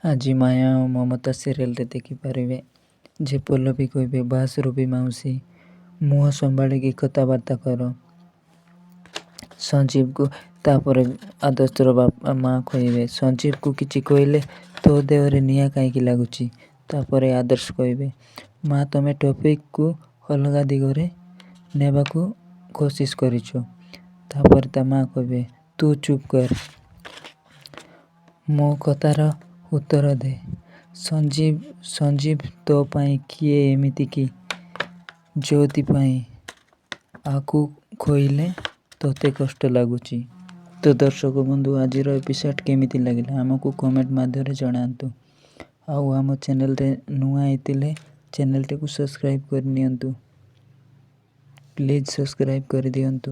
ଆଜି ମାୟା ଓ ମମତା ସିରିଏଲରେ ଦେଖିପାରିବେ ଯେ ପଲ୍ଲବୀ କହିବେ, ବାସ୍ ରୁବି ମାଉସୀ, ମୁହଁ ସମ୍ଭାଳିକି କଥାବାର୍ତ୍ତା କର ସଞ୍ଜୀବକୁ। ତାପରେ ଆଦର୍ଶର ବାପା ମା କହିବେ, ସଞ୍ଜୀବକୁ କିଛି କହିଲେ ତୋ ଦେହରେ ନିଆଁ କାହିଁକି ଲାଗୁଛି? ତାପରେ ଆଦର୍ଶ କହିବେ, ମା ତମେ ଟପିକକୁ ଅଲଗା ଦିଗରେ ନେବାକୁ କୋସିସ କରିଛ। ତାପରେ ତା ମା କହିବେ, ତୁ ଚୁପ୍ କର, ମୋ କଥାର ଉତ୍ତର ଦେ। ସଞ୍ଜୀବ ତୋ ପାଇଁ କିଏ ଏମିତି କି ଯେଉଁଥିପାଇଁ ଆକୁ କହିଲେ ତୋତେ କଷ୍ଟ ଲାଗୁଛି? ତ ଦର୍ଶକ ବନ୍ଧୁ, ଆଜିର ଏପିସୋଡ଼ କେମିତି ଲାଗିଲା ଆମକୁ କମେଣ୍ଟ ମାଧ୍ୟମରେ ଜଣାନ୍ତୁ। ଆଉ ଆମ ଚ୍ୟାନେଲରେ ନୂଆ ହେଇଥିଲେ ଚ୍ୟାନେଲଟିକୁ ସବସ୍କ୍ରାଇବ୍ କରିନିଅନ୍ତୁ। ପ୍ଲିଜ୍ ସବସ୍କ୍ରାଇବ୍ କରିଦିଅନ୍ତୁ।